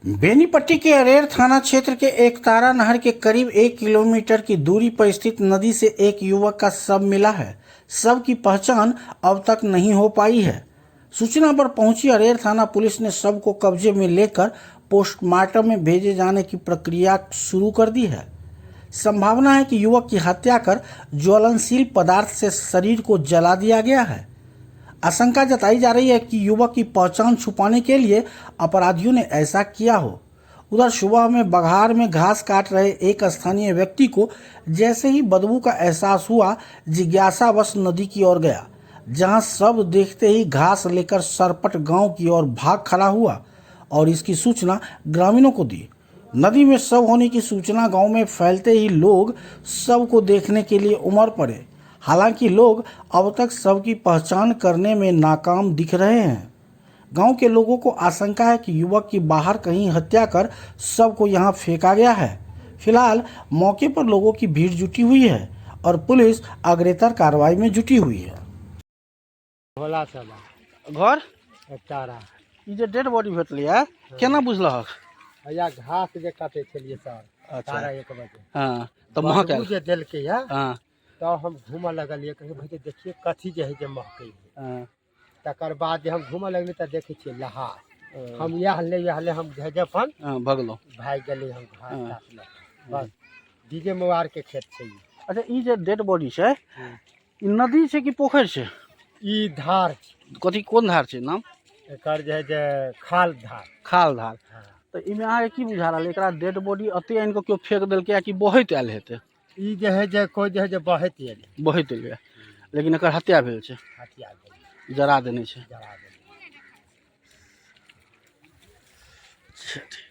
बेनीपट्टी के अरेर थाना क्षेत्र के एकतारा नहर के करीब 1 किलोमीटर की दूरी पर स्थित नदी से एक युवक का शव मिला है। शव की पहचान अब तक नहीं हो पाई है। सूचना पर पहुंची अरेर थाना पुलिस ने शव को कब्जे में लेकर पोस्टमार्टम में भेजे जाने की प्रक्रिया शुरू कर दी है। संभावना है कि युवक की हत्या कर ज्वलनशील पदार्थ से शरीर को जला दिया गया है। आशंका जताई जा रही है कि युवक की पहचान छुपाने के लिए अपराधियों ने ऐसा किया हो। उधर सुबह में बघार में घास काट रहे एक स्थानीय व्यक्ति को जैसे ही बदबू का एहसास हुआ, जिज्ञासावश नदी की ओर गया, जहां सब देखते ही घास लेकर सरपट गांव की ओर भाग खड़ा हुआ और इसकी सूचना ग्रामीणों को दी। नदी में शव होने की सूचना गांव में फैलते ही लोग शव को देखने के लिए उमड़ पड़े। हालांकि लोग अब तक शव की पहचान करने में नाकाम दिख रहे हैं। गांव के लोगों को आशंका है कि युवक की बाहर कहीं हत्या कर शव को यहां फेंका गया है। फिलहाल मौके पर लोगों की भीड़ जुटी हुई है और पुलिस अग्रेतर कार्रवाई में जुटी हुई है। भोला साला। घर? एकतारा। ई जे डेड बॉडी भेटलै है, केना बुझलहक? भैया, घास जे काटे छलियै सर। अच्छा। 1:30 बजे। हँ, तऽ महक बदबू आयल। जे देलकै है, तऽ हम घूमऽ लगलियै, कहियै भैया, देखिए कथी जे है जे महकै है। तकर बाद जे हम घूमऽ लगलियै तऽ देखै छियै लहास। हम इएह ले हम जे है जे अपन हँ, भगलहुँ। भागि गेलियै हम घास काटलक बस। डीजे मोबार के खेत छै ई। अच्छा, ई जे डेड बॉडी छै, ई नदी छै कि पोखरि छै? ई धार छै। कथी, कोन धार छै नाम? एकर जे है जे खाल धार। खाल धार। हँ। तऽ एहिमे अहाँके की बुझा रहल है? एकरा डेड बॉडी एते आनि कऽ केओ फेंक देलकै या कि बहैत आयल हेतै? ई जे है जे कोइ जे है जे बहैत एलै। बहैत एलै, लेकिन एकर हत्या भेल छै। हत्या भेलै। जरा देने छै। जरा देने। अच्छा, ठीक।